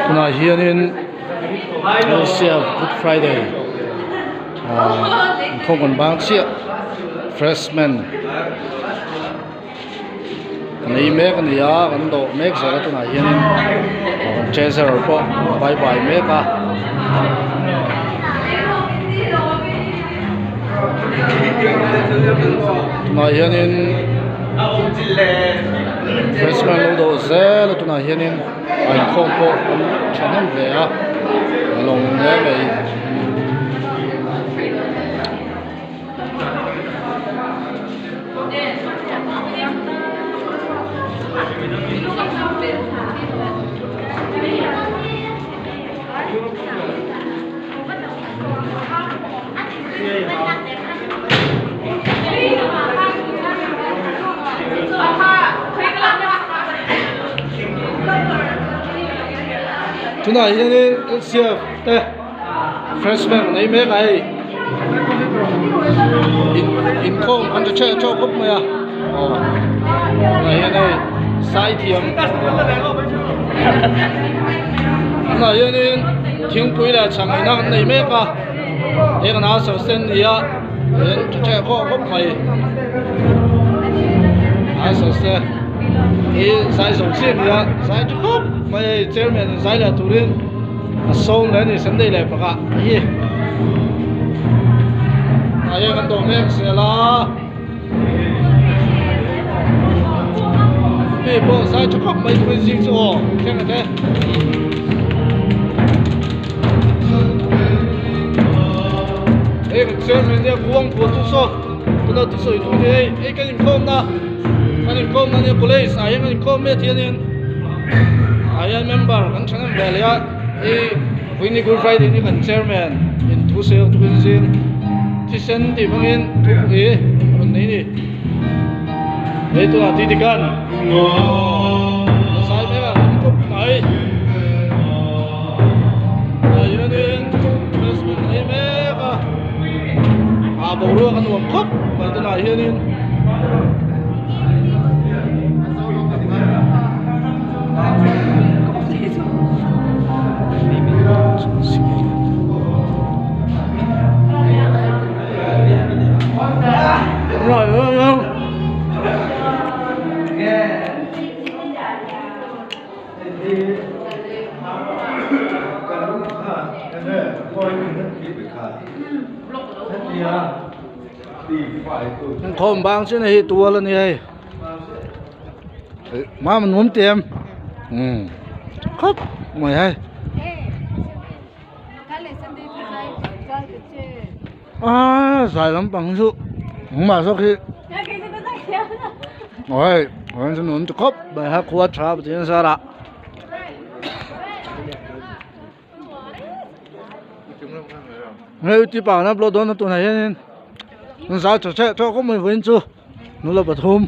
Tunah hianin Malaysia good friday ahh inkhawm kan bang chiah freshman kan ei mek a ni a kan dawh mek zel a tunah hianin treasurer pawh bye bye mek a. Tunah hianin freshman lo dawh zel a tunah hianin a inkhawm pawh an thahnem hle a a lawng hle mai. Tunah hianin LCF te freshman an ei mek a hei inkhawm an tha teuh teuh khawp mai a aw tunah hian hei sai thiam tunah hianin thingpui leh chhang eina kan nei mek a. He kan a saw sen ni a hian tha tha khawp khawp mai a saw se hi zai zo chi a ni a zai tha khawp mai hei chairman in zai leh turin a sawm leh a ni sunday leh pakah hi ah hian kan dawh mek zel a mi pawh zai tha khawp mai tui zing chu aw thleng a te. Hei kan chairman nia kuang pawh chu saw tuna thusawi tu ni hei hei kan inkhawmna kan inkhawmna nia college ah hian kan inkhawm mek hianin ah hian member kan thahnem ve leh a hei vawiin good friday ni kan chairman in thusawi a tukin zing thisen tih hmangin thupui a rawn nei a ni hei tunah titikan zai mek a kan kawp mai. Ah hianin freshman an ei mek a ah boruak a nuam khawp mai tunah hianin. Inkhawm bang chin hei tual a ni hei mam an awm tih em umm khawp mai hei aaa zai lampang chu engmah zawk hi aw hei chuan an awm ta khawp mai a khua tha pathian zarah. Hei ti pa na upload dawn a tunah hianin an zai tha teuh teuh khawp mai vawiin chu nula pathum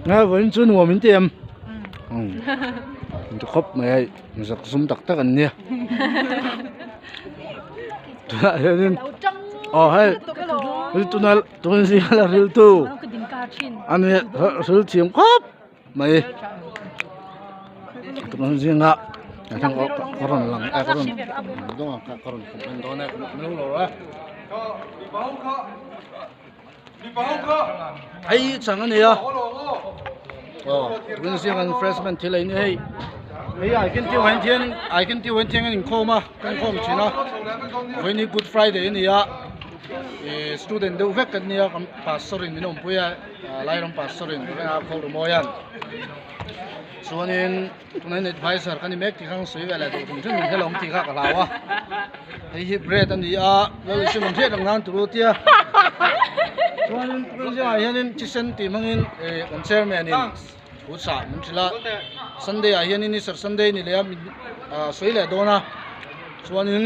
nge vawiin chu nuam in ti em umm ti khawp mai hei zak zum tak tak an nia tunah hianin aw hei tuna tun zinga la riltu ani ril thiam khawp. Mai tunah zinga ka rawn lang e ka rawn dawn a ka rawn comment dawn e min lo lo e hei chang a ni a aw tun zinga kan freshman thil ei ni hei hei ai ken tiu hain thian ai ken tiu hain thian an inkhawm a kan inkhawm thin a vawiin hi good friday a ni a ih student deuh vek kan nia kan pastor in min awmpui a. Lairam pastor in a khaw rumawi a chuanin tunah hian advisor ka ni mek tih kha an sawi ve leh duh hrim hrim min hre lo ang tih kha ka hlau a hei hi bread a ni a lal isua min hriat ang nan tur u tia chuanin tunah zingah hianin thisen tih hmangin ih kan chairman in thu chah min hrilh a sunday ah hianin easter sunday ni leh a min ah sawi leh dawn a chuanin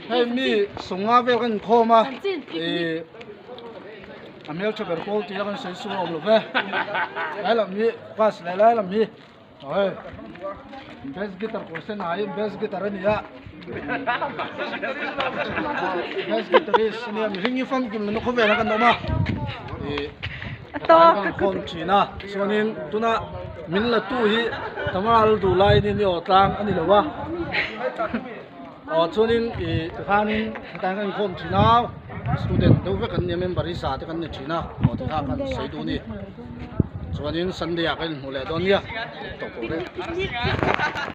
Hei mi sawmnga vel kan inkhawm a ih a hmeltha ber pawl tih a kan sawi sual awm lo ve lai lam hi class leh lai lam hi aw hei bass guitar kawr sen ah hi bass guitar a ni a bass guitarist a nia mihring hi famkim lohna khawvelah kan awm a ih kan inkhawm thin a chuanin tuna. Min la tu hi camera la duh laiin ni aw tlang a ni lo a. Aw chuanin ih tikhanin hetah hian kan inkhawm thin a student deuh vek an nia member hi za te kan ni thin a aw tikha kan sawi duh a ni. Chuanin Sunday ah kan inhmuh leh dawn nia tawp tawh reng.